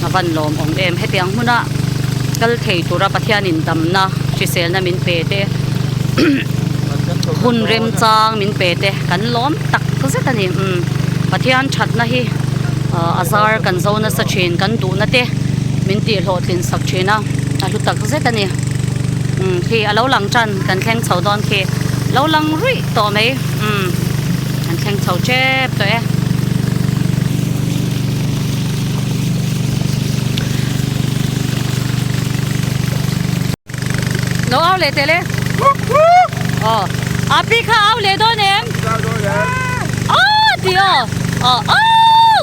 A van lawm awm em. Hetiang hmuna kal thei tura Pathianin damna hriselna min pe te hun remchang min pe te kan lawm tak zet a ni. Umm Pathian thatna hi a zar kan zo nasa thin kan duhna te min tih hlawhtlin sak thin a, a hlu tak zet a ni. Umm khi a lo lang tan kan thleng chho dawn khi lo lang ruih tawh mai umm kan thleng chho tep tawh e. Lo au leh teh le. Aw api kha au leh dawn em? Aw ti aw. Aw aw.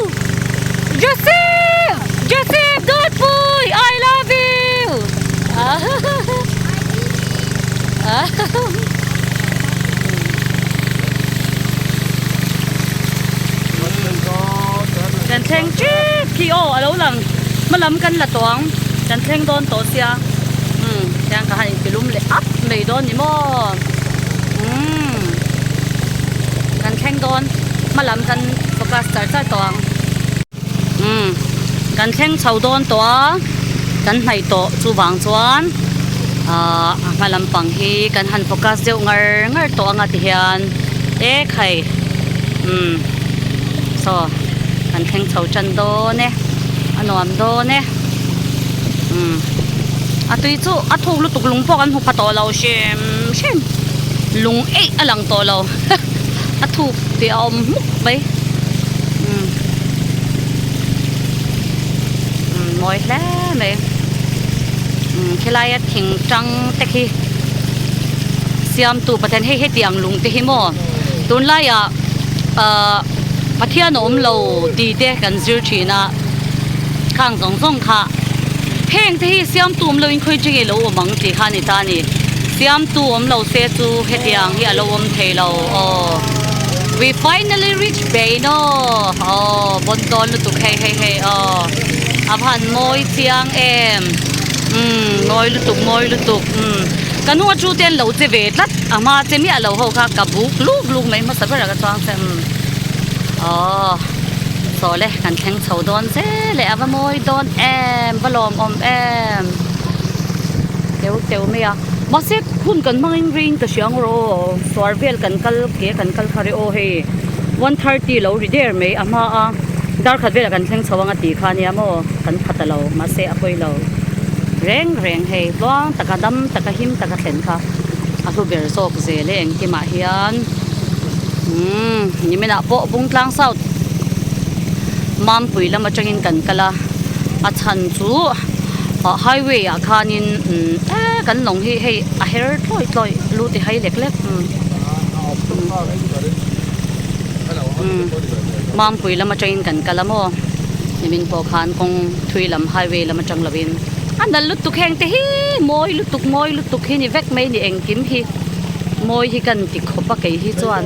Joseph! Joseph Dawtpui I love you. Kan thleng tep khi aw a lo lang hmalam kan la tawh ang kan thleng dawn tawh sia umm tiang ka han inti lum leh ap mai dawn ni maw umm kan thleng dawn hmalam kan focus char char tawh ang umm kan thleng chho dawn tawh a kan hnaih tawh chuvang chuan ahh a hma lampang hi kan han focus deuh ngar ngar tawh anga ti hian e khai umm saw kan thleng chho tan dawn e a nuam dawn e umm a tui chu a thuk lutuk lung pawh kan hmu pha tawh lo hrim hrim lung eih a lang tawh lo a thuk tih a awm hmuk mai umm umm mawi hle mai umm khelaia thing tang te khi siamtu Pathian hei hetiang lung te hi maw tunlaiah ahh Pathian a awm lo tih te kan zir thin a khang zawng zawng kha heng te hi siamtu awm loin khawi che nge lo awm ang tih kha a ni ta a ni siamtu awm lo se chu hetiang hi a lo awm thei lo aw we finally reach Beino aw bawn dawn lutuk hei hei hei aw a va han mawi chiang em umm mawi lutuk mawi lutuk umm ka hnung a chu te an lo che ve tlat a hma che miah lo ho kha ka buk luk luk mai hmasa ber ah ka chuang che umm aw saw le kan thleng chho dawn zel e a va mawi dawn em va lawmawm em teu teu mai a mahse hun kan hmang in ring ka hria ang rawh aw suar vel kan kal ke kan kal kha re aw hei 1:30 lo ri der mai a hma a dar khat velah kan thleng chho ang a tih kha ania maw kan pha ta lo mahse a pawi lo reng reng hei tluang taka dam taka him taka thlen kha a hlu ber zawk zel e engkimah hian umm niminah pawh Bungtlang South Mampui lam atangin kan kal a a chhan chu ah highway ah khanin umm eh kan lawng hi hei a her tlawi tlawi lu ti hai lek lek umm umm Mampui lam atangin kan kal a maw nimin pawh khan kawng thui lam highway lam atang lovin a nalh lutuk heng te hi mawi lutuk mawi lutuk hi ni vek mai ni engkim hi mawi hi kan ti khawp a kei hi chuan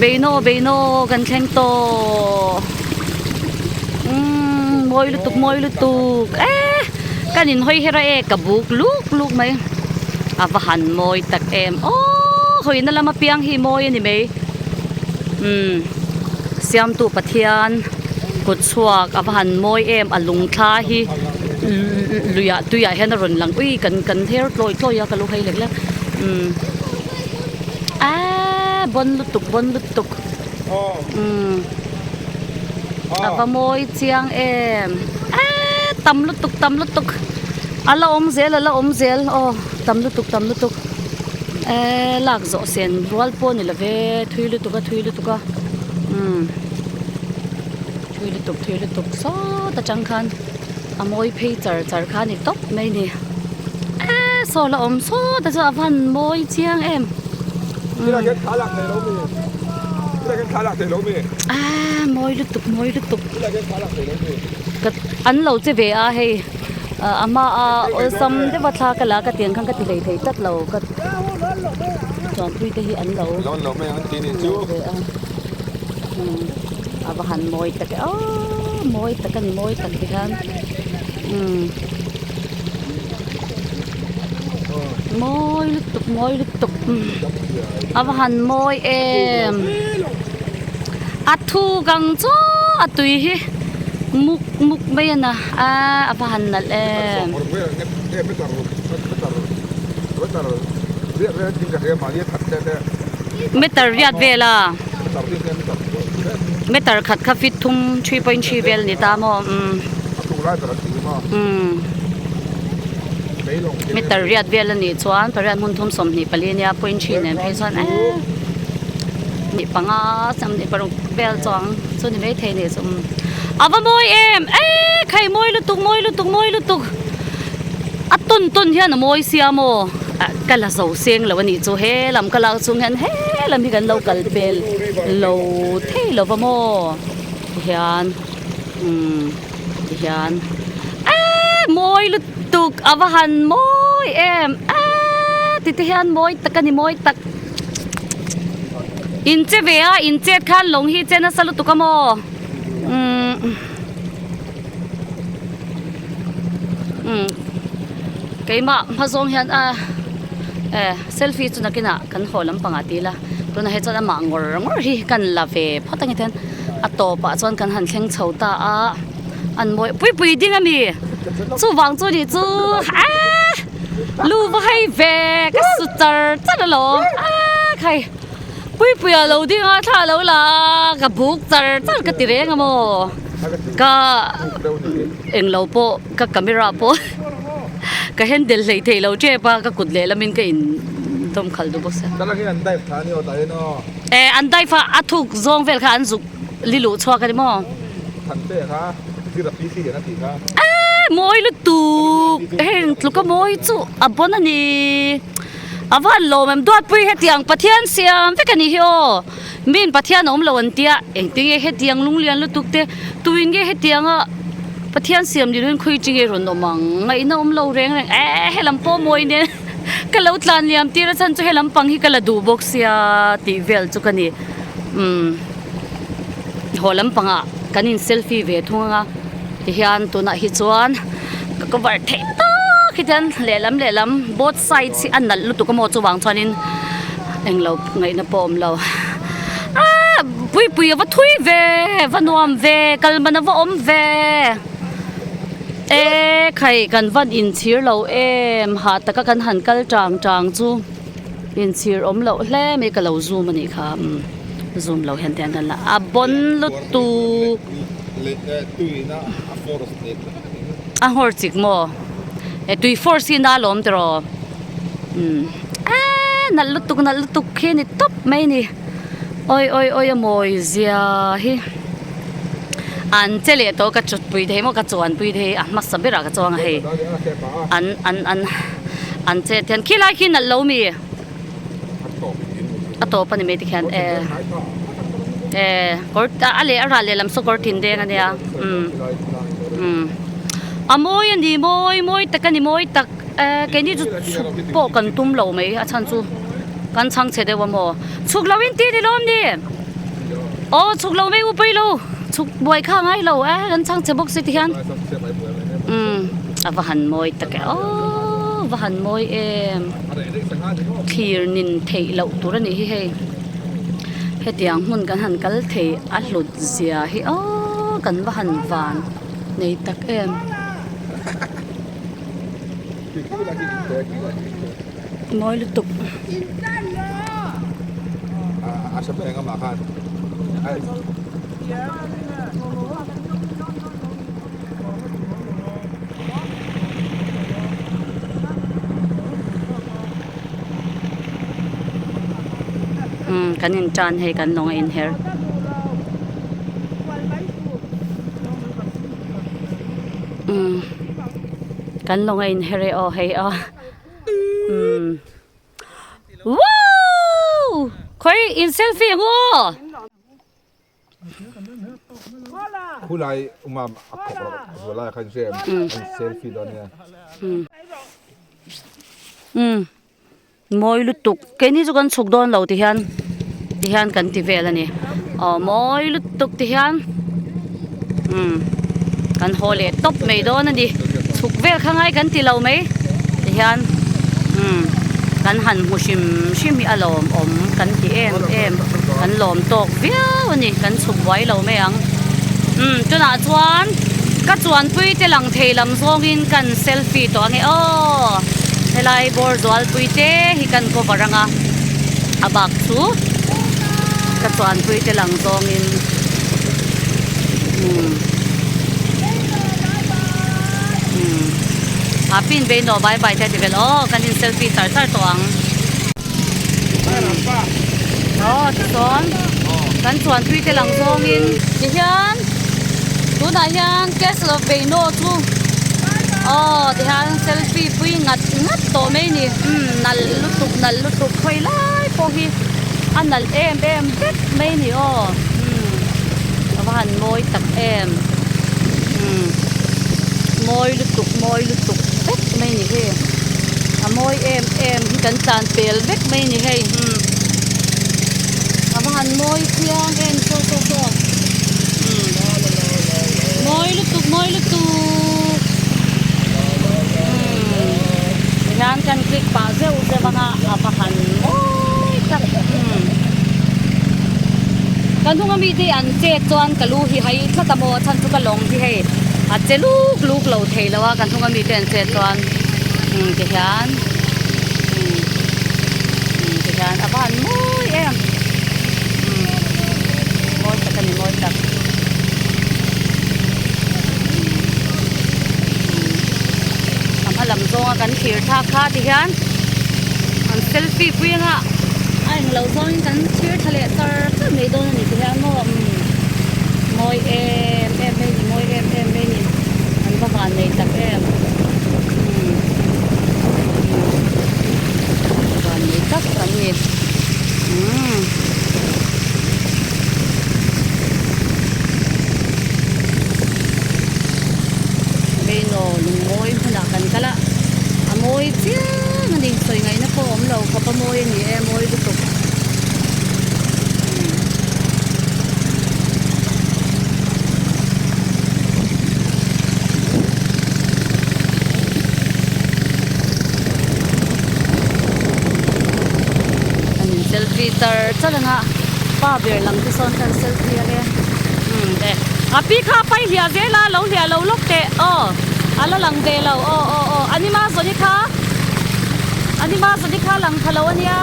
beino beino kan thleng tawh umm mawi lutuk mawi lutuk eh kan in hawi her a e ka buk luk luk mai a va han mawi tak em aw hawina lama piang hi mawi a ni mai umm siamtu Pathian kut chhuak a va han mawi em a lung thla hi luiah tuiah hian a rawn lang ui kan kan her tlawi tlawi a ka lo hai lek lek umm aaa bawn lutuk bawn lutuk umm a va mawi chiang em aaa tam lutuk tam lutuk a la awm zel a la awm zel aw tam lutuk tam lutuk eee lak zawh sen rual pawh a ni lo ve thui lutuk a thui lutuk a umm. Thui lutuk thui lutuk sawt atang khan a mawi phei char char kha a ni tawp mai ni eee saw la awm sawt a chu a van mawi chiang em aaa mawi lutuk mawi lutuk an lo che ve a hei a hma a awlsam deuh a thla ka la ka tiang khan ka ti hlei thei tlat lo ka chuanpui te hi an lo ve a. A va han mawi tak e aw mawi tak a ni mawi tak ti khan umm mawi lutuk mawi lutuk a va han mawi em a thuk ang chu a tui hi. Muk muk mai a na a a va han nalh em. Meter riat vel a meter khat kha feet thum 3.3 vel ni ta maw umm umm meter riat vel a nih chuan pariat hmun thum 24 nia point three nen phei chuan eee hnih panga 26 vel chuang chu ni maithei a nih chu umm a va mawi em eee khai mawi lutuk mawi lutuk mawi lutuk a tawn tawn hian a mawi sia maw ah ka la zo seng lo a nih chu he lam ka lak chung hian he lam hi kan lo kal pel lo thei lo va maw tihian umm tihian eee mawi lutuk a va han mawi em eee ti te hian mawi tak a ni mawi tak. In che ve a in chet khan lawng hi che nasa lutuk a maw umm umm keimah hma zawng hian a e selfie chu nakinah kan haw lampangah ti ila tunah hi chuan amah ngawr ngawr hi kan la ve phawt ang hetiang a tawpah chuan kan han thleng chho ta a an mawi pui pui ding a mi chuvang chu nih chu aaa. Lu va hei ve ka su char char alawm a khai Puipuia lo ding a thla lo la a ka buk char char ka ti reng a maw ka englo pawh ka camera pawh ka handle hlei thei lo tep a ka kut leh lamin ka in dawm khalh duh bawk sia e an dive a a thuk zawng vel kha an zuk li luh chhuak a ni maw. Eee mawi lutuk heng tluka mawi chu a bawn a ni a va han lawm em duatpui hetiang Pathian siam vek a nih hi aw min Pathian a awm lo an tia engtinge hetiang lunglian lutuk te tuin nge hetianga Pathian siam ni lovin khawi tinge rawn awm ang ngaihna awm lo reng reng eee helam pawh mawi nen ka lo tlan liam tir a chhan chu helam pang hi ka la duh bawk sia tih vel chu ka ni umm. Haw lampangah kan in selfie ve thung anga tihian tunah hi chuan ka cover theih tak hi chuan lehlam lehlam both sides hi a nalh lutuk a maw chuvang chuanin englo ngaihna pawh a awm lo aaa puipui a va thui ve va nuam ve kal man a va awm ve e khai kan van inchhir lo em hah taka kan han kal tang tang chu inchhir awm loh hle mai ka lo zoom a nih kha umm. Zoom lo hian tiang kan la a bawn lutuk a nghawr chik maw e tui force hi na alawm tiraw umm eee nalh lutuk nalh lutuk khi a ni tawp mai a ni awi awi awi a mawi zia hi an che leh tawh ka chut pui thei maw ka chuan pui thei a hmasa berah ka chuang a hei an an an an chet hian khilai khi nalh lo mi. A tawp a ni mai tikhian e e kawr a leh a ral leh lam saw kawr thin deng a nia umm umm a mawi a ni mawi mawi tak a ni mawi tak e keini chu chhuk pawh kan tum lo mai a chhan chu kan chhang chhe deuh a maw chhuk lo in ti ni lawm ni aw chhuk lo mai u pawi lo chhuk buai kha a ngai lo e kan chhang chhe bawk si tikhian umm a va han mawi tak e aww va han mawi em. Thlir nin theih loh tur a nih hi hei hetiang hmun kan han kal thei a hlut zia hi aww kan va han van nei tak em. Mawi lutuk. Umm kan in tan hei kan lawng a inher umm kan lawng a inher e aw hei a umm wow khawi in selfie ang aw. Khulai umam a khawk rawh zualai khan hre an selfie dawn nia. Umm mawi lutuk keini chu kan chhuk dawn lo ti hian ti hian kan ti vel a ni aw mawi lutuk ti hian umm kan haw leh tawp mai dawn a ni chhuk vel kha ngai kan ti lo mai ti hian umm kan han hmu hrim hrim hi a lawmawm kan ti em em kan lawm tawk viau a ni kan chhuk buai lo mai ang umm tunah chuan. Ka chuanpui te lang thei lam zawngin kan selfie tawh ange aw. Helai bawr zualpui te hi kan cover anga a bak chu ka chuanpui te lang zawngin umm umm a pin beinaw bye bye te a ti vel aw kan in selfie char char tawh ang. Aw tichuan kan chuanpui te lang zawngin tihian tunah hian Castle of Beino chu aw tihian selfie pui ngat ngat tawh mai a ni umm nalh lutuk nalh lutuk khawi lai pawh hi a nalh em em vek mai a ni aw umm a va han mawi tak em umm mawi lutuk mawi lutuk vek mai a ni hei. A mawi em em hi kan tlan pel vek mai a ni hei umm a va han mawi chiang em saw saw saw umm mawi lutuk mawi lutuk umm tihian kan click pah zeuh zeuh anga a va han mawi tak umm ka hnung ami te an chet chuan ka lu hi hai tlat a maw a chhan chu ka lawng hi hei a che luk luk lo thei lo a ka hnung ami te an chet chuan. Umm ti hian umm umm ti hian a van mawi em umm mawi tak a ni mawi tak umm a hma lam zawnga kan thlir thlak kha ti hian an selfie pui anga a englo zawngin kan thlir thla leh char char mai dawn a ni ti hian maw umm mawi em em mai a ni mawi em em mai a ni an va van nei tak em. Van nei tak an ni umm Beino lungmawi hmunah kan kal a a mawi chiang a ni sawi ngaihna pawh a awm lo khawp a mawi a ni e mawi lutuk. An in selfie char char anga pa ber lam te sawn khan selfie a le umm e a pi kha a pai hliah zel a lo hliah lo lawk teh aw a la lang ve lo aw aw aw anima zawni kha anima zawni kha lang tha lo ania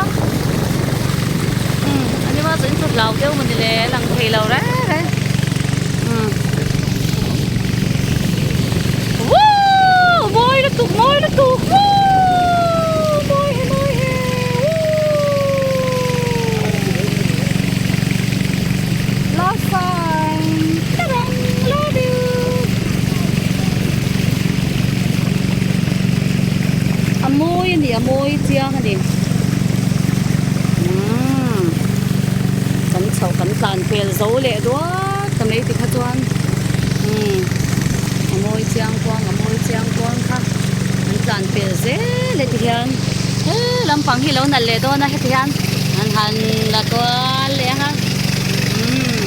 umm anima zawni chu hlau deuh mawni le lang thei lo reng reng umm. Woo! Mawi lutuk, mawi lutuk! Woo! Mawi he, mawi he! Woo! Last time! Tadang! Love you! A mawi a ni, a mawi chiang a ni. Umm. Kan chhoh kan tlan pel zo leh duat ta mai tikha chuan. Umm a mawi chiang kuang a mawi chiang kuang kha an tlan pel zel heti hian he lampang hi lo nalh leh dawn a heti hian an han la kual leh ang a umm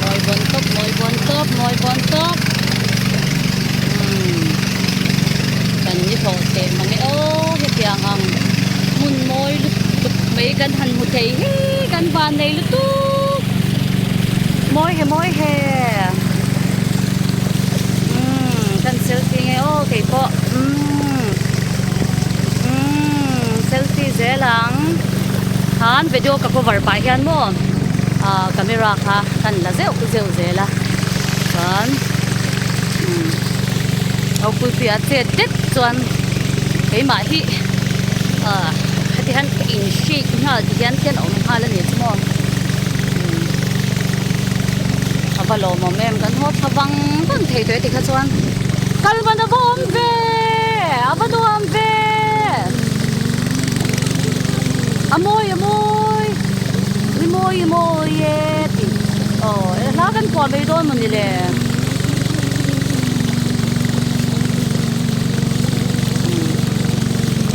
mawi bawn tawp mawi bawn tawp mawi bawn tawp umm kan ni hlawh teh mange aw hetiang ang hmun mawi lutuk mai kan han hmu thei hi kan van nei lutuk mawi he mawi he umm kan selfie nge aw keipawh umm umm selfie zel ang khan video ka cover pah hian maw ah camera kha kan la zeuh zeuh zel a chuan umm ropui a chet det chuan keimah hi ah heti hian ka in shake nghal ti hian khian a awm nghal a ni chu maw umm a va lawmawm em kan haw thla vang vang thei tawh e tikha chuan kal man a va awm ve a va nuam ve a mawi a mawi i mawi i mawi e tih aw hla kan phuah mai dawn mawni le.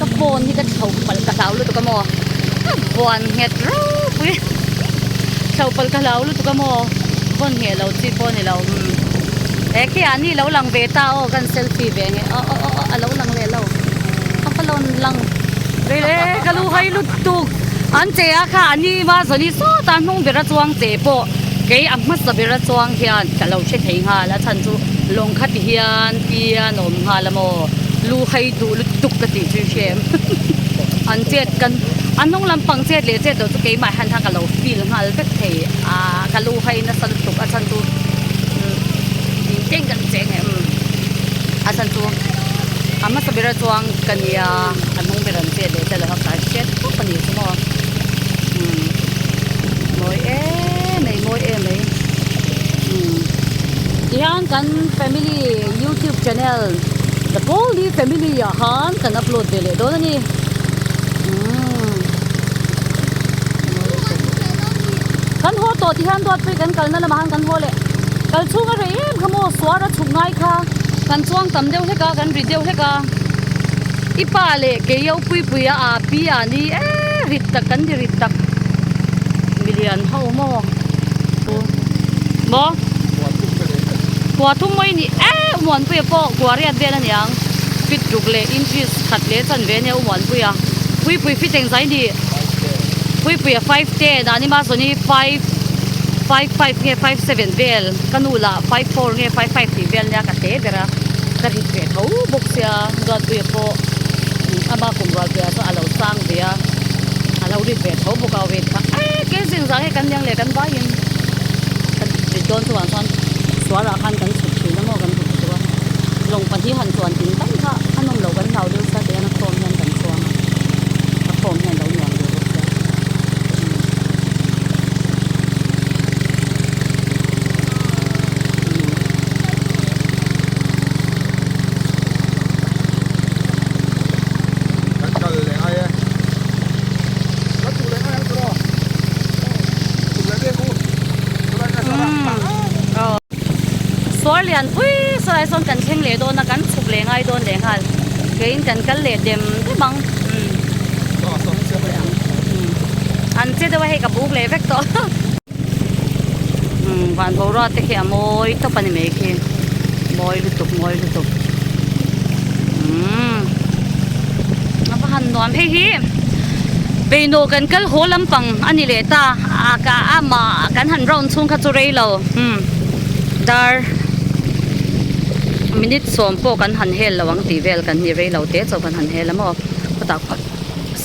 Ka phone hi ka chho palh ka hlau lutuk a maw ka vawn nghet ropui chho palh ka hlau lutuk a maw vawn ngheh lo chi pawh a ni lo umm he khi ah ni lo lang ve ta aw kan selfie ve nge aw aw aw a lo lang leh lo a va lawn lang ve le ka lu hai lutuk an che a kha a ni ma zawni sawtah hnung bera chuang che pawh. Kei a hmasa bera chuang hian ka lo hre thei nghal a chhan chu lawng kha ti hian pian a awm nghal a maw lu hai duh lutuk ka tih chu i hre em an chet kan a hnung lampang chet leh chet loh chu keimah hian khan ka lo feel nghal vek thei a ka lu hai nasa lutuk a chhan chu umm teng kan cheng em a chhan chu a hmasa bera chuang ka nia a hnung ber an chet leh chet loh kha ka hriat khawp a ni chu maw umm mawi em mai mawi em mai umm tihian kan family youtube channel the Kohli family ah khan kan upload ve leh dawn a ni umm kan haw tawh tihian duatpui kan kalna lamah khan kan haw leh kal chhung a rei em kha maw suar a chhuk ngai kha kan chuang tam deuh hlek a kan ri deuh hlek a i pa leh kei ho puipui a a pi ah ni e rit tak kan ni rit tak. Milian ho maw maw kua thum mai ni e Umuanpuia pawh kua riat vel a niang fit ruk leh inches khat leh chan ve ania Umuanpuia Puipui fit engzai ni Puipuia 5'10 ah ni mahsawni 5 5 nge 5'7 vel ka nu lah 5'4 nge 5'5 tih vel nia ka te ber a ka rit ve tho bawk sia Duatpuia pawh ama kum rualpuia chu a lo sang ve a. A lo rit ve tho bawk a wait kha eh ke zing zah hi kan liang leh kan vaiin kan rit dawn chuvang chuan sual ah khan kan chhuk thin a maw kan hmu chu a lawng pahnih han chuan tin tam kha a nawm lo kan hlau deuh sa tih hian a khawm hian kan chuang a a khawm hian lo nuam ve bawk sia. Kan kal leh ai e. Kan chhuk leh ngai ang tiraw? Chhuk leh mek u. Chulai ngai sara. Suar lian pui saw lai sawn kan thleng leh dawn a, kan chhuk leh ngai dawn leh nghal. Keiin kan kal leh dem dem ang. An che deuh a hei ka buk leh vek tawh. Van boruak te khi a mawi tawp a ni mai khi mawi lutuk mawi lutuk umm a va han nuam hei hi beino kan kal haw lampang a ni leh ta a ka amah kan han round chhung kha chu rei lo umm dar minute sawm pawh kan han hel lo ang tih vel kan ni rei lo te chauh kan han hel a maw khawtah khuan.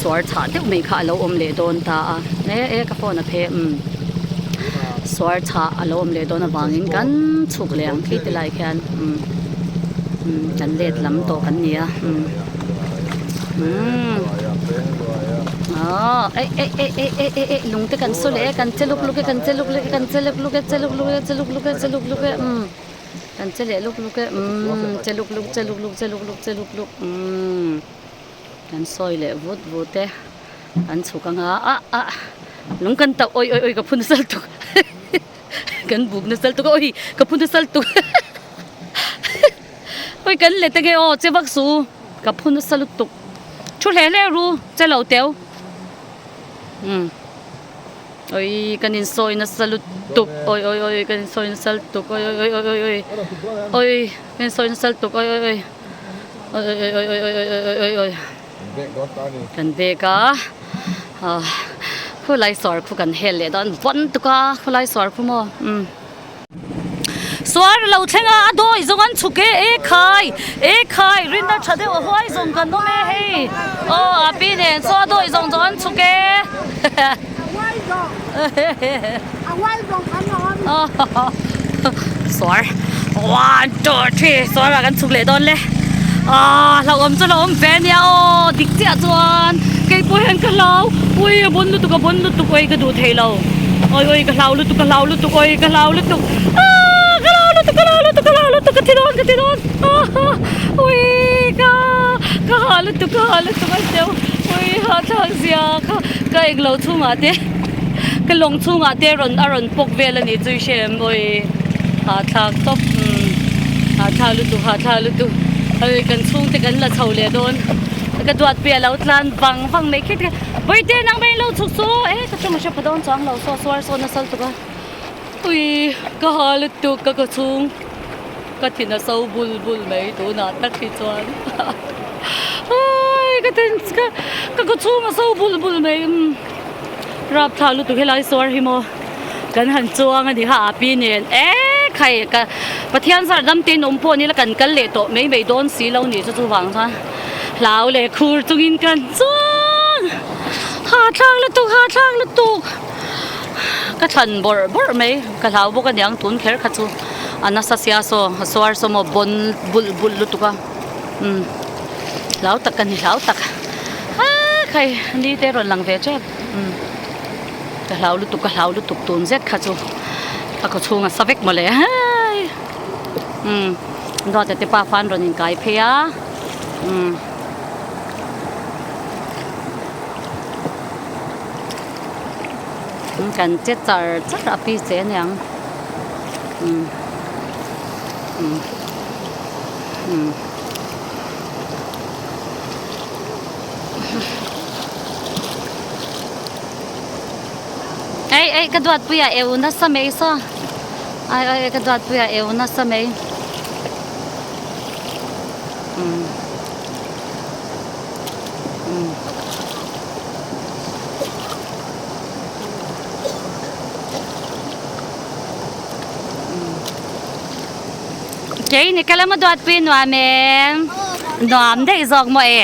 Suar chhah deuh mai kha a lo awm leh dawn ta a, e e ka phone a phe umm suar chhah a lo awm leh dawn avangin kan chhuk leh ang khi ti lai khian umm umm kan let lam tawh kan ni a umm umm aw eh eh eh eh eh eh eh lung te kan saw leh e kan che luk luk e kan che luk luk e kan che luk luk e che luk luk e che luk luk e che luk luk e umm kan che leh luk luk e umm che luk luk che luk luk che luk luk che luk luk umm. Kan sawi leh vut vut e, kan chhuk anga ah ah lung kan tauh awi awi awi ka phu nasal tuk kan buk nasal tuk a awi ka phu nasal tuk awi kan let ange aw che vak su ka phu nasa lutuk thu hle hle ru che lo teu umm awi kan insawi nasa lutuk awi awi awi kan insawi nasa lutuk awi awi awi awi awi awi kan insawi nasa lutuk awi awi awi. Oi oi oi oi oi oi oi oi oi kan bag a ah khulai sawr khu kan hel leh dawn vawn tuk a khulai sawr khu maw umm suar lo thleng a a dawi zawng an chhuk e e khai e khai rinna tha deuh a huai zawng kan awm e hei aw a pi nen saw a dawi zawng zawng an chhuk e Suar one two three suar ah kan chhuk leh dawn le ah hlauhawm chu hlauhawm ve ania aw dik chiah chuan kei pawh hian ka hlau ui a bawn lutuk a bawn lutuk ui ka duh thei lo ui ui ka hlau lutuk ka hlau lutuk ui ka hlau lutuk ah ka hlau lutuk ka hlau lutuk ka hlau lutuk ka thi dawn ka thi dawn ah ui ka ka hah lutuk ka hah lutuk a hreu ui hahthlak zia kha ka englo chhungah te ka lawng chhungah te rawn a rawn pawk vel a ni chu i hre em awi hahthlak tawp umm hahthlak lutuk hahthlak lutuk hei kan chhungte kan la chho leh dawn ka duat piah lo tlan vang vang mai khit kha Bawihte nang mai lo chhuk chu e ka tawng a hre pha dawn chuang lo saw suar sawn a sal tuk a ui ka ha lutuk ka ka chhung ka thin a so bul bul mai tunah tak hi chuan ai ka thin ka ka kawchhung a so bul bul mai umm rapthla lutuk helai suar hi maw. Kan han chuang a ni kha a pi nen e khai ka Pathian zar dam te in awm pawh ni la kan kal leh tawh mai mai dawn si lo ni chu chuvang chuan hlau leh khur chungin kan chuang hahthlak lutuk hahthlak lutuk ka thlan bawrh bawrh mai ka hlau bawk a niang tun kher kha chu a nasa sia saw a suar saw maw bawn bulh bulh lutuk a umm hlau tak ka ni hlau tak a khai ni te rawn lang ve tep umm. Ka hlau lutuk ka hlau lutuk tun zet kha chu a khaw chhung a sa vek mawle hei umm Duata te pa khan rawn inkai phei a umm kan che char char a pi che aniang umm umm umm. Ei ei ka duatpui a eu nasa mai saw ai ai ka duatpui a eu nasa mai umm umm Kei ni ka lama duatpui nuam em nuam daih zawk maw e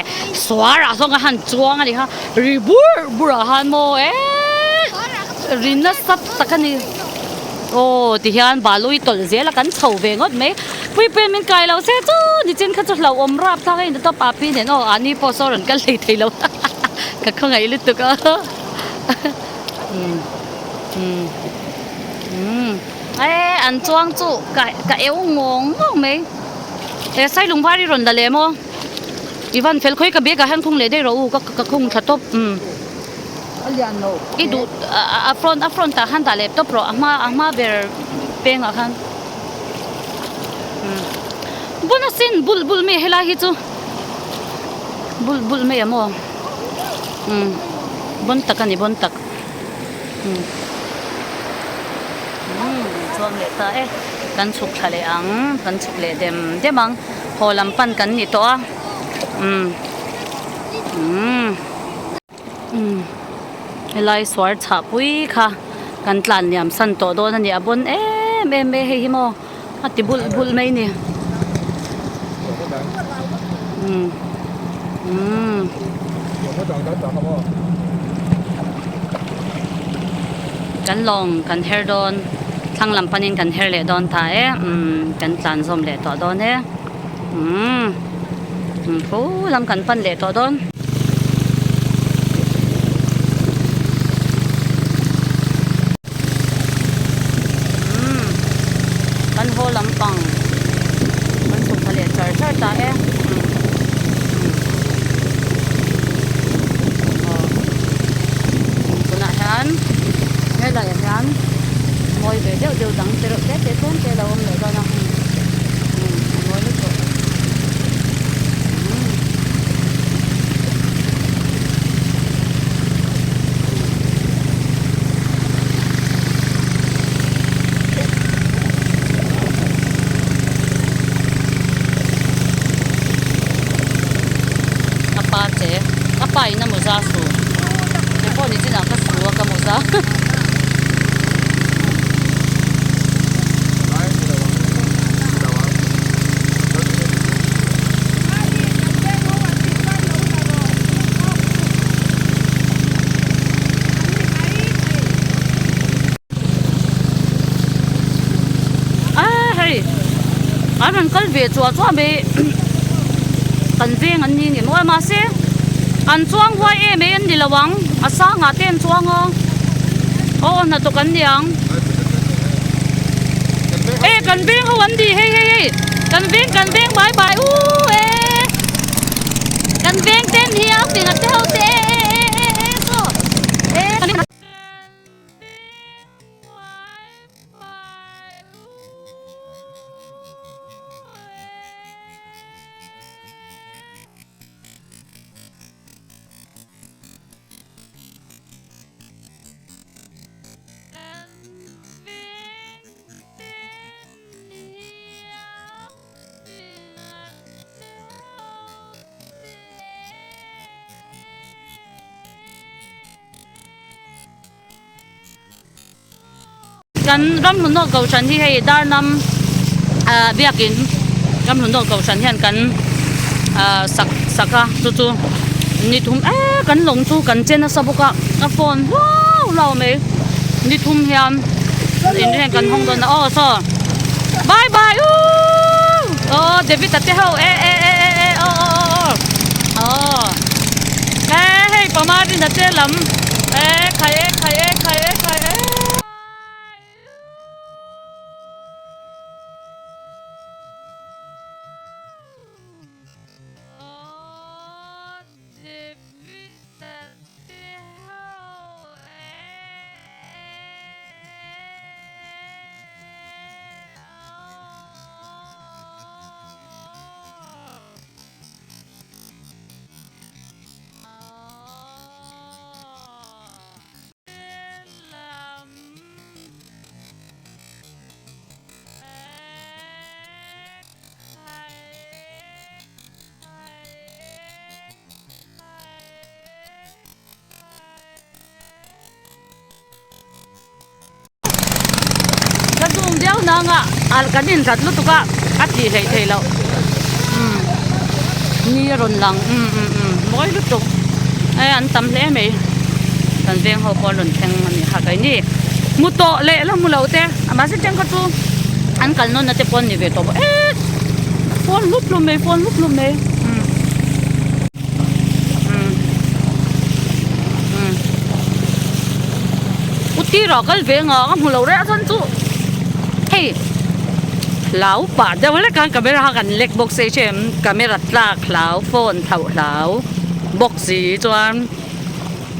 suar ah sawn ka han chuang a ni kha ri bur bur ah khan maw e ri nasa tak a ni aw ti hian balu i tawlh zel a kan chho ve ngawt mai puipuiin min kai lo se chu nichin kha chu hlauhawm rap thlak a in tawp a pi nen aw ani pawh saw rawn kal hlei thei lo ka khawngaih lutuk a umm umm umm. E an chuang chu ka ka eu ngawng ngawng mai he sailung var hi rawn la leh maw i van fel khawi ka bag ah hian khung leh daih rawh u ka ka khung tha tawp umm i duh a front a front ah khan dah leh tawp rawh a hma a hma ber peng ah khan umm bun asin bulh bulh mai helai hi chu bulh bulh mai ang aw umm bawn tak a ni bawn tak. Umm chuang leh ta e kan chhuk thla leh ang kan chhuk leh dem dem ang haw lam pan kan ni tawh a umm umm umm helai suar chhah pui kha kan tlan liam san tawh dawn a ni a bawn em em mai hei hi maw a ti bulh bulh mai a ni umm umm. Kan lawng kan her dawn thlang lam panin kan her leh dawn ta e umm kan tlan zawm leh tawh dawn e umm khu lam kan pan leh tawh dawn. Umm kan haw lampang kan chhuk thla leh char char ta e umm aw tunah hian helaiah hian mawi ve deuh deuh dang te reuh te te tlem te a lo awm leh dawn a umm a mawi lutuk umm. A pa che a pa in a mawza su kei pawh ni chinah ka su a ka mawza. A hei an rawn kal ve chuah chuah mai kan veng an ni ni maw mahse an chuang huai em em an ni lo ang a sangah te an chuang a aw hnathawk an ni ang e kan veng ho an ni hei hei hei kan veng kan veng bai bai u e kan veng te an ni a fing a te ho te e e e e e saw e. kan Ramhlunawk Kohhran hi hei Darnam ah biakin Ramhlunawk Kohhran hian kan ah sak sak a chu chu ni thum eh kan lawng chu kan che nasa bawk a a phone huau huau mai ni thum hian in hian kan hawng dawn a aw saw bye bye uuh aw David a te ho eh eh eh eh eh aw aw aw aw eh hei pamar in a che lam eh khai eh khai eh khai eh khai eh. Ka zoom viau nang a al kan inhlat lutuk a a tih hleih theih loh umm ni a rawn lang umm umm umm mawi lutuk e an tam hle mai kan veng ho pawh an rawn thleng a ni kha keini hmu tawh leh la hmu lo te mahse tengkhat chu an kal nawn na te pawh an ni ve tawh bawk e phone hlup hlum mai phone hlup hlum mai umm umm umm u tirah kal ve nga ka hmu lo reh a chuan chu hei hlau pah deuh hlek khan camera kha kan lek bawk se hre em camera tlak hlau phone thlauh hlau bawk si chuan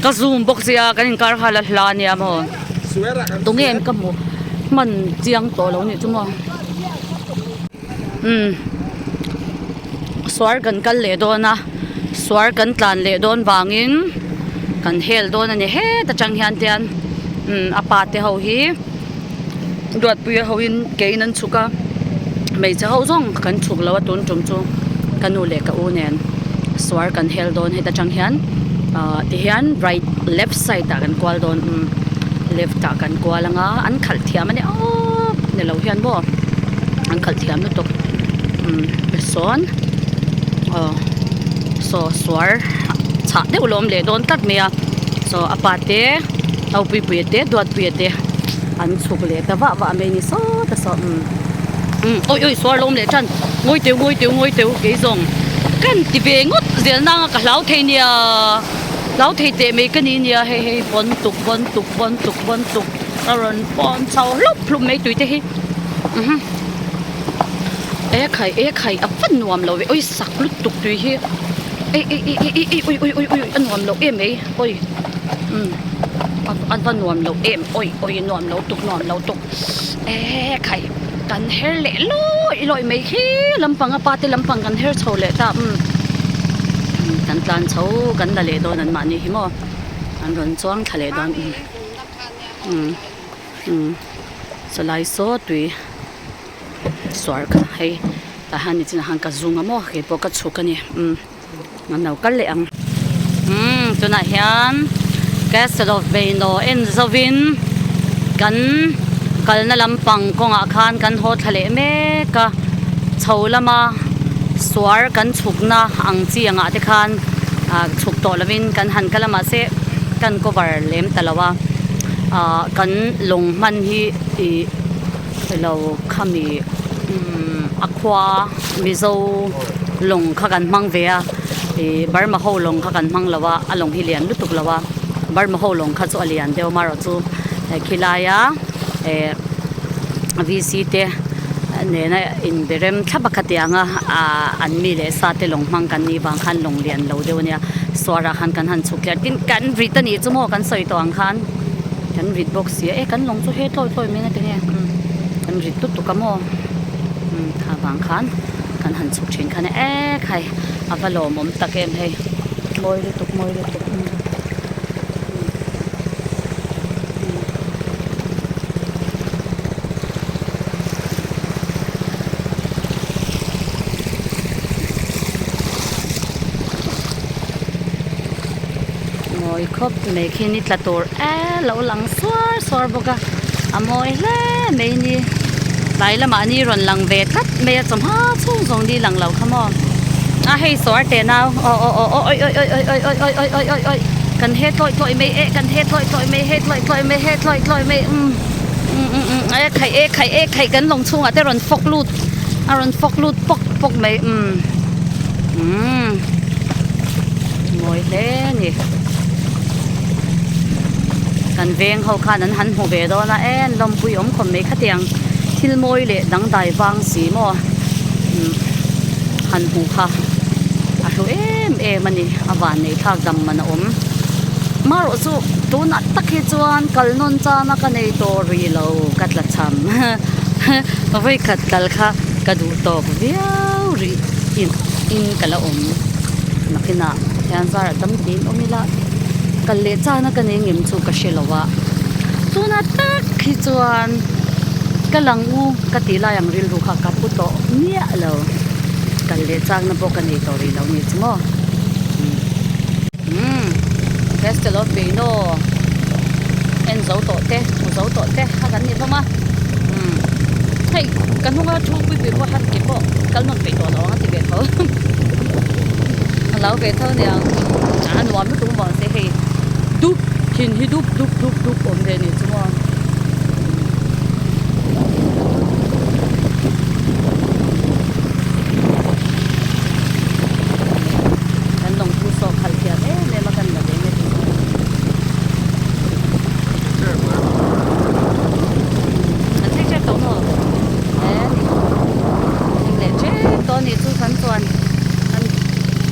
ka zoom bawk sia kan inkar kha la hla ania maw tunge em ka hmu hman chiang tawh lo nih chu maw umm suar kan kal leh dawn a suar kan tlan leh dawn vangin kan hel dawn a ni het atang hian tian umm a pa te ho hi Duatpuia ho in ke in an chhuk a hmeichhe ho zawng kan chhuk lo a tun tum chu ka nu leh ka u nen suar kan hel dawn heta tang hian ahh tihian right left side ah kan kual dawn umm left ah kan kual anga an khalh thiam ania aww ni lo hian maw an khalh thiam lutuk umm sawn aw saw suar chhah deuh lawm leh dawn tlat mai a saw a pa te Aupuipuia te Duatpuia te an chhuk leh ta vah vah mai a ni sawt a saw umm umm awi awi suar lawm leh tan ngawi teu ngawi teu ngawi teu kei zawng kan ti ve ngawt zel nang a ka hlau thei nia hlau thei teh mai ka ni nia hei hei vawn tuk vawn tuk vawn tuk vawn tuk a rawn pawn chho hlup hlup mai tui te hi umm e khai e khai a va nuam lo ve awi sak lutuk tui hi ei ei ei ei ei ui ui ui ui a nuam lo em mai. Oi umm a va nuam lo em oi oi nuam lo tuk nuam lo tuk eee khai kan her leh lawih lawih mai khi lampang a pa te lampang kan her chho leh ta umm kan tlan chho kan la leh dawn an mahni hi maw an rawn chuang thla leh dawn umm umm umm sawlai saw tui suar kha hei tah hian nichinah khan ka zung a maw keipawh ka chhuk a ni umm. An lo kal leh ang. Umm tunah hian Castle of Beino en zovin kan kalna lampang kawngah khan kan haw thla leh mek a chho lama suar kan chhukna ang chi angah te khan ah chhuk tawh lovin kan han kal a mahse kan cover lem ta lo a ah kan lawng hman hi ih ilo khami umm a khua Mizo lawng kha kan hmang ve a ih Burma ho lawng kha kan hmang lo a a lawng hi lian lutuk lo a Burma ho lawng kha chu a lian deuh amaherawh chu khilaia eh V C te nena inbe rem thlap a khatiang a ah an mi leh sa te lawng hmang kan nih vang khan lawng lian lo deuh a nia suarah khan kan han chhuk tliar tin kan rit a nih chu maw kan sawi tawh ang khan kan rit bawk si a e kan lawng chu he tlawi tlawi mai na tinge kan rit lutuk a maw. Umm kha vang khan kan han chhuk thin khan e khai a va lawmawm tak em hei mawi lutuk mawi lutuk umm. Mawi khawp mai khi ni tla tur e lo lang suar suar bawk a. A mawi hle mai ni. Tlai lamah ni rawn lang ve tlat mai a chawhma chhung zawng ni lang lo kha maw. A hei sawr teh nau aw aw aw aw awi awi awi awi awi awi awi awi awi kan he tlawih tlawih mai eh kan he tlawih tlawih mai he tlawih tlawih mai he tlawih tlawih mai umm umm umm umm e khaih e khaih e khaih kan lawng chhungah te rawn fawk lut a rawn fawk lut pawk pawk mai umm umm mawi hle a ni. Kan veng ho khan an han hmu ve dawn a e an lawmpui awm khawp mai khatiang thil mawi leh dangdai vang si maw umm han hmuh kha a hlu em em a ni a van nei thlak dam man a awm marawh chu tunah tak hi chuan kal nawn chana ka nei tawh rih lo ka tla cham vawikhat kal kha ka duh tawk viau rih in in ka la awm nakinah hian zar a tam tiin awm ila kal leh chana ka nei ngem chu ka hre lo a tunah tak hi chuan ka lang u ka tih lai ang rilru kha ka pu tawh miah lo kal leh chakna pawh ka nei tawh rih lo ni chu maw umm castle of Beino en zo tawh te hmu zo tawh te kha kan ni hlawm a umm hei ka hnunga thu pui pui pawh han ke pawh kal nawn peih tawh lo ang a ti ve tho. A lo ve tho aniang a nuam lutuk vang se hei dup thin hi dup dup dup dup awm ve ni chu maw. Kan lawngthu sawh khalh thiam em em a kan la ve nge tih maw. An thleng tep tawh maw? E ni thleng leh tep tawh a nih chu kan chuan kan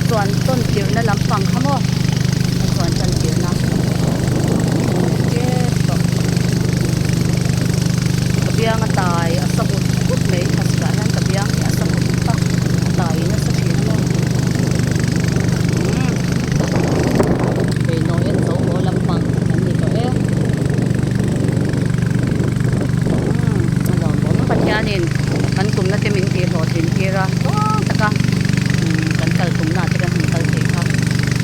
chuan tawn tirhna lampang kha maw kan chuan tan tirhna tep tawh ka biang a tai a sa ut ut mai thlasik ah hian ka biang hi a sa ut ut a a tai nasa thin a maw umm beinawi en zo haw lampang kan ni tawh e umm a lawmawm Pathianin kan tumna te min tih hlawhtlin tir a tluang taka umm kan kal tumna te kan han kal thei kha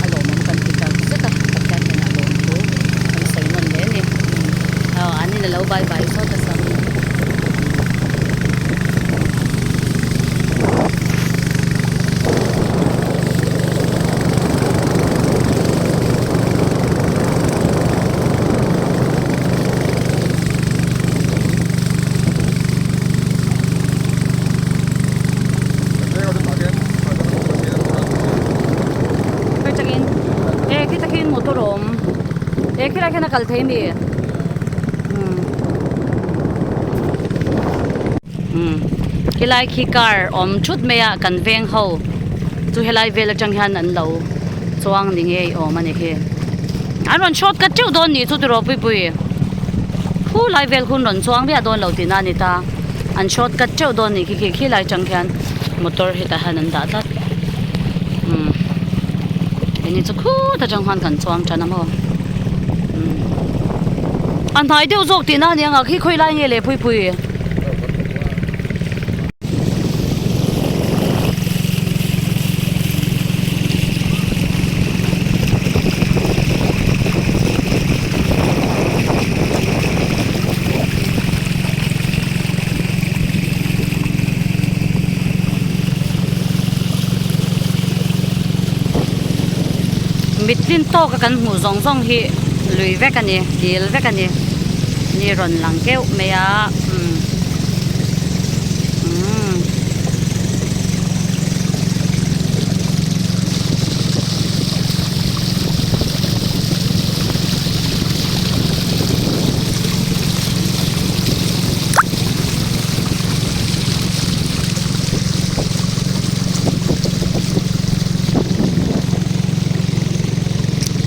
a lawmawm kan ti tak zet a Pathian hnenah lawm thu kan sawi nawn hle a ni aw an in alo bye bye sawt a sam. E khi takin motor a awm e khilai khian a kal thei ami umm khilai khi car awm thut mai a kan veng ho chu helai vel atang hian an lo chuang ni ngei awm a ni khi an rawn short cut teuh dawn nih chu tiraw puipui khu lai vel hun rawn chuang viah dawn lo tihna a ni ta an short cut teuh dawn nih khi khi khilai atang khian motor hetah hian an dah tlat umm enge chu khut atang khan kan chuang tan a maw umm a hnai deuh zawk tihna a ni ang a khi khawi lai nge leh puipui. Mittlin tawka kan hmuh zawng zawng hi lui vek a ni dil vek a ni ni rawn lang keuh mai a umm umm.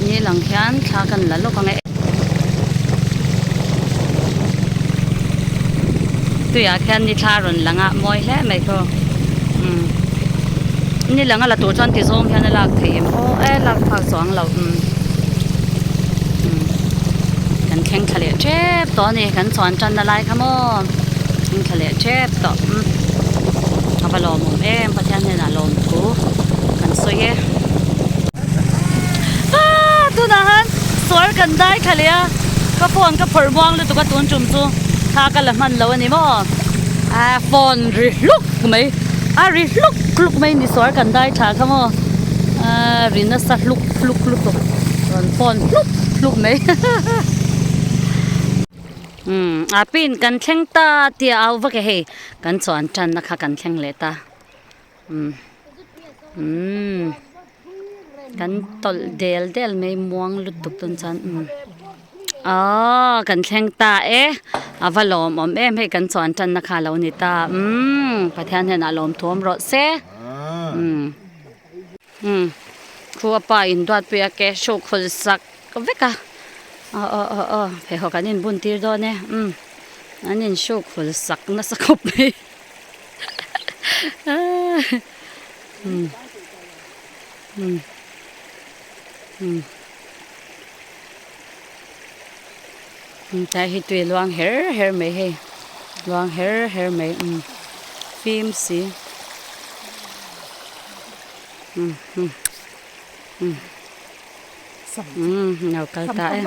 Ni lang hian thla kan la lawk ang e. Tuiah khian ni thla a rawn lang a mawi hle mai khaw umm ni lang a la tur chuan ti zawng hian a lak theih em aw e lak phak chuang lo umm umm kan thleng thla leh tep tawh a ni kan chuan tan na lai kha maw thleng thla leh tep tawh umm a va lawmawm em Pathian hnenah lawm thu kan sawi e. Aaa tunah han sual kan dai thla leh a ka phone ka phawrh muang lutuk a tun tum chu. Thla ka la hman lo a ni maw? A phone ri hluk mai a ri hluk hluk mai ni suar kan dai tha kha maw a ri nasa hluk hluk lutuk rawn phone hluk hluk mai umm a pin kan thleng ta tih a au vak e hei kan chuan tanna kha kan thleng leh ta umm umm kan tawlh del del mai muang lutuk dawn chuan umm Aww kan thleng ta e a va lawmawm em hei kan chuan tanna kha a lo ni ta umm Pathian hian a lawm thuam rawh se umm umm khu a pa in duat pui a ke hruk hul sak vek a aw aw aw aw pheikhawk an inbun tir dawn e umm an inhruk hul sak nasa khawp mai umm umm umm. Tlai hi tui luang her her mai hei luang her her mai umm fim si umm umm umm umm lo kal ta e.